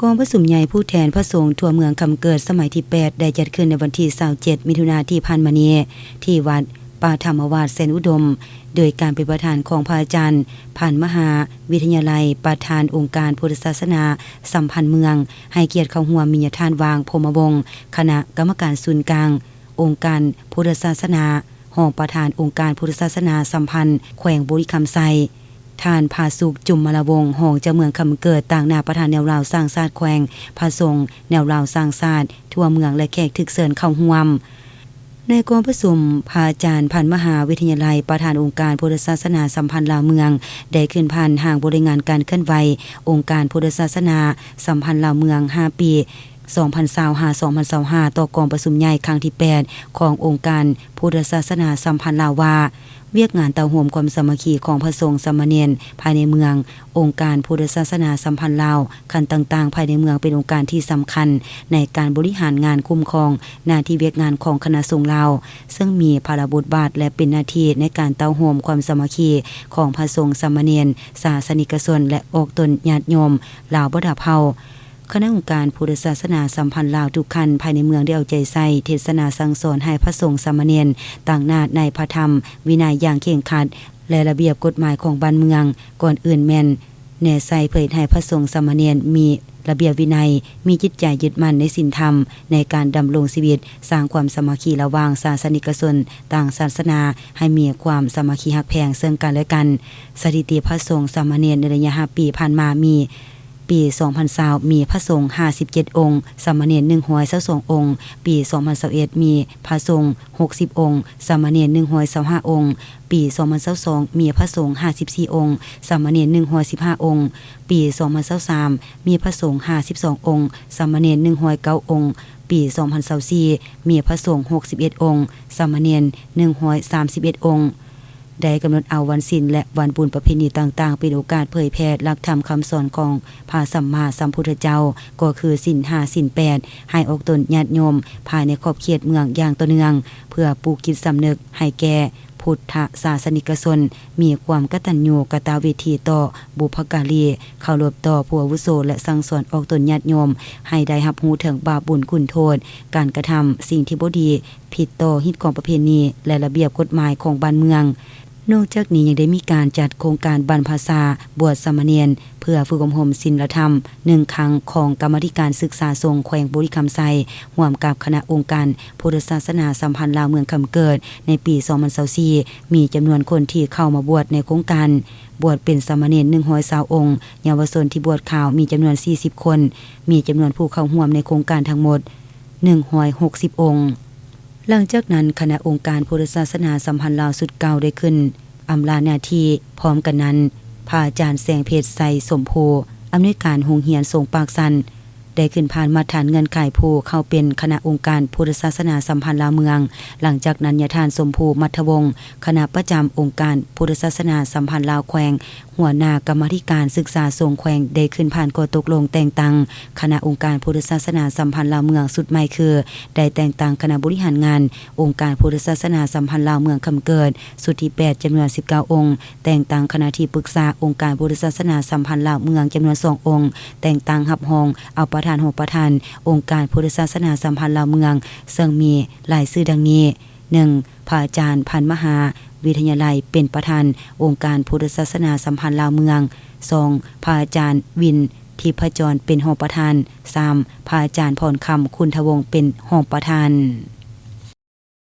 ກອງປະຊຸມໃຫຍ່ຜູ້ແທນພະສົງທົ່ວເມືອງຄຳເກີດສະໄໝທີແປດ ໄດ້ຈັດຂຶ້ນໃນວັນທີຊາວເຈັດ ມິຖຸນາທີ່ຜ່ານມານີ້ ທີ່ວັດປ່າທຳມະວາດແສນອຸດົມ ໂດຍການເປັນປະທານຂອງພະອາຈານ ພັນມະຫາວິທະຍາໄລ ປະທານອົງການພຸດທະສາສະໜາສຳພັນເມືອງ, ໃຫ້ກຽດເຂົ້າຮ່ວມມີຍະທ່ານ ຫວ່າງ ພົມມະວົງ ຄະນະກຳມະການສູນກາງອົງການພຸດທະສາສະໜາ, ຮອງປະທານອົງການພຸດທະສາສະໜາສຳພັນແຂວງບໍລິຄຳໄຊ, ທ່ານ ຜາສຸກ ຈຸມມະລະວົງ ຮອງເຈົ້າເມືອງຄຳເກີດ ຕາງໜ້າປະທານແນວລາວສ້າງຊາດແຂວງ, ພະສົງແນວລາວສ້າງຊາດທົ່ວເມືອງ ແລະ ແຂກຖືກເຊີນເຂົ້າຮ່ວມ. ໃນກອງປະຊຸມ, ພະອາຈານ ພັນມະຫາວິທະຍາໄລ ປະທານອົງການພຸດທະສາສະໜາສຳພັນລາວເມືອງ ໄດ້ຂຶ້ນຜ່ານຮ່າງບົດລາຍງານການເຄື່ອນໄຫວອົງການພຸດທະສາສະໜາສຳພັນລາວເມືອງ ຫ້າປີ ສອງພັນຊາວຫ້າ ສອງພັນຊາວຫ້າ ຕໍ່ກອງປະຊຸມໃຫຍ່ຄັ້ງທີແປດ ຂອງອົງການພຸດທະສາສະໜາສຳພັນລາວວ່າ, ວຽກງານເຕົ້າໂຮມຄວາມສາມັກຄີຂອງພະສົງສາມະເນນພາຍໃນເມືອງ, ອົງການພຸດທະສາສະໜາສຳພັນລາວຂັ້ນຕ່າງໆພາຍໃນເມືອງ ເປັນອົງການທີ່ສຳຄັນໃນການບໍລິຫານງານຄຸ້ມຄອງໜ້າທີ່ວຽກງານຂອງຄະນະສົງລາວ, ເຊິ່ງມີພາລະບົດບາດ ແລະ ເປັນໜ້າທີ່ໃນການເຕົ້າໂຮມຄວາມສາມັກຄີຂອງພະສົງສາມະເນນ, ສາສະນິກະຊົນ ແລະ ອອກຕົນຍາດໂຍມລາວບັນດາເຜົ່າ. ຄະນະອົງການພຸດທະສາສະໜາສຳພັນລາວທຸກຂັ້ນພາຍໃນເມືອງ ໄດ້ເອົາໃຈໃສ່ເທດສະໜາສັ່ງສອນໃຫ້ພະສົງສາມະເນນຕັ້ງໜ້າໃນພະທຳວິໄນຢ່າງເຄັ່ງຄັດ ແລະ ລະບຽບກົດໝາຍຂອງບ້ານເມືອງ, ກ່ອນອື່ນແມ່ນແນໃສ່ເພື່ອເຮັດໃຫ້ພະສົງສາມະເນນມີລະບຽບວິໄນ, ມີຈິດໃຈຍຶດໝັ້ນໃນສິນທຳໃນການດຳລົງຊີວິດ, ສ້າງຄວາມສາມັກຄີລະຫວ່າງສາສະນິກະຊົນຕ່າງສາສະໜາ ໃຫ້ມີຄວາມສາມັກຄີຮັກແພງເຊິ່ງກັນແລະກັນ. ສະຖິຕິພະສົງສາມະເນນໃນໄລຍະຫ້າປີຜ່ານມາມີ ປີສອງພັນຊາວ ມີພະສົງຫ້າສິບເຈັດອົງ, ສາມະເນນໜຶ່ງຮ້ອຍຊາວສອງອົງ, ປີສອງພັນຊາວເອັດ ມີພະສົງຫົກສິບອົງ, ສາມະເນນໜຶ່ງຮ້ອຍຊາວຫ້າອົງ, ປີສອງພັນຊາວສອງ ມີພະສົງຫ້າສິບສີ່ອົງ, ສາມະເນນໜຶ່ງຮ້ອຍສິບຫ້າອົງ, ປີສອງພັນຊາວສາມ ມີພະສົງຫ້າສິບສອງອົງ, ສາມະເນນໜຶ່ງຮ້ອຍເກົ້າອົງ, ປີສອງພັນຊາວສີ່ ມີພະສົງຫົກສິບເອັດອົງ, ສາມະເນນໜຶ່ງຮ້ອຍສາມສິບເອັດອົງ. ໄດ້ກຳນົດເອົາວັນສິນ ແລະ ວັນບຸນປະເພນີຕ່າງໆ ເປັນໂອກາດເຜີຍແຜ່ຫຼັກທຳຄຳສອນຂອງພະສຳມາສຳພຸດທະເຈົ້າ, ກໍຄືສິນຫ້າ ສິນແປດ, ໃຫ້ອອກຕົນຍາດໂຍມພາຍໃນຂອບເຂດເມືອງຢ່າງຕໍ່ເນື່ອງ, ເພື່ອປູກຈິດສຳນຶກໃຫ້ແກ່ພຸດທະສາສະນິກະຊົນ, ມີຄວາມກະຕັນຍູກະຕະເວທີຕໍ່ບຸບພະກາລີ, ເຄົາລົບຕໍ່ຜູ້ອາວຸໂສ ແລະ ສັ່ງສອນອອກຕົນຍາດໂຍມໃຫ້ໄດ້ຮັບຮູ້ເຖິງບາບບຸນຄຸນໂທດ, ການກະທຳສິ່ງທີ່ບໍ່ດີ, ຜິດຕໍ່ຮີດຄອງປະເພນີ ແລະ ລະບຽບກົດໝາຍຂອງບ້ານເມືອງ. ນອກຈາກນີ້ຍັງໄດ້ມີການຈັດໂຄງການບັນພະຊາບວດສາມະເນນ ເພື່ອຝຶກອົບຮົມສິນລະທຳໜຶ່ງຄັ້ງຂອງກຳມາທິການສຶກສາສົງແຂວງບໍລິຄຳໄຊ ຮ່ວມກັບຄະນະອົງການພຸດທະສາສະໜາສຳພັນລາວເມືອງຄຳເກີດ ໃນປີສອງພັນຊາວສີ່ ມີຈຳນວນຄົນທີ່ເຂົ້າມາບວດໃນໂຄງການບວດເປັນສາມະເນນໜຶ່ງຮ້ອຍຊາວອົງ, ເຍົາວະຊົນທີ່ບວດຂາວມີຈຳນວນສີ່ສິບຄົນ, ມີຈຳນວນຜູ້ເຂົ້າຮ່ວມໃນໂຄງການທັງໝົດ ໜຶ່ງຮ້ອຍຫົກສິບອົງ. ຫຼັງຈາກນັ້ນ, ຄະນະອົງການພຸດທະສາສະໜາສຳພັນລາວຊຸດເກົ່າໄດ້ຂຶ້ນອຳລາໜ້າທີ່. ພ້ອມກັນນັ້ນ, ພະອາຈານ ແສງເພັດ ໄຊສົມພູ, ອຳນວຍການໂຮງຮຽນສົງປາກຊັນ, ໄດ້ຂຶ້ນຜ່ານມາດຖານເງື່ອນໄຂຜູ້ເຂົ້າເປັນຄະນະອົງການພຸດທະສາສະໜາສຳພັນລາວເມືອງ. ຫຼັງຈາກນັ້ນ, ຍາທ່ານ ສົມພູ ມັດທະວົງ, ຄະນະປະຈຳອົງການພຸດທະສາສະໜາສຳພັນລາວແຂວງ, ຫົວໜ້າກຳມາທິການສຶກສາສົງແຂວງ ໄດ້ຂຶ້ນຜ່ານຂໍ້ຕົກລົງແຕ່ງຕັ້ງຄະນະອົງການພຸດທະສາສະໜາສຳພັນລາວເມືອງຊຸດໃໝ່ ຄື ໄດ້ແຕ່ງຕັ້ງຄະນະບໍລິຫານງານອົງການພຸດທະສາສະໜາສຳພັນລາວເມືອງຄຳເກີດ ຊຸດທີແປດ ຈຳນວນສິບເກົ້າອົງ, ແຕ່ງຕັ້ງຄະນະທີ່ປຶກສາອົງການພຸດທະສາສະໜາສຳພັນລາວເມືອງຈຳນວນສອງອົງ, ແຕ່ງຕັ້ງຮັບຮອງເອົາປະທານ, ຮອງປະທານອົງການພຸດທະສາສະໜາສຳພັນລາວເມືອງ, ເຊິ່ງມີລາຍຊື່ດັ່ງນີ້: ໜຶ່ງ ພະອາຈານ ພັນມະຫາວິທະຍາໄລ ເປັນປະທານອົງການພຸດທະສາສະໜາສຳພັນລາວເມືອງ, ສອງ ພະອາຈານ ວິນ ທິບພະຈອນ ເປັນຮອງປະທານ, ສາມ ພະອາຈານ ພອນຄຳ ຄຸນທະວົງ ເປັນຮອງປະທານ.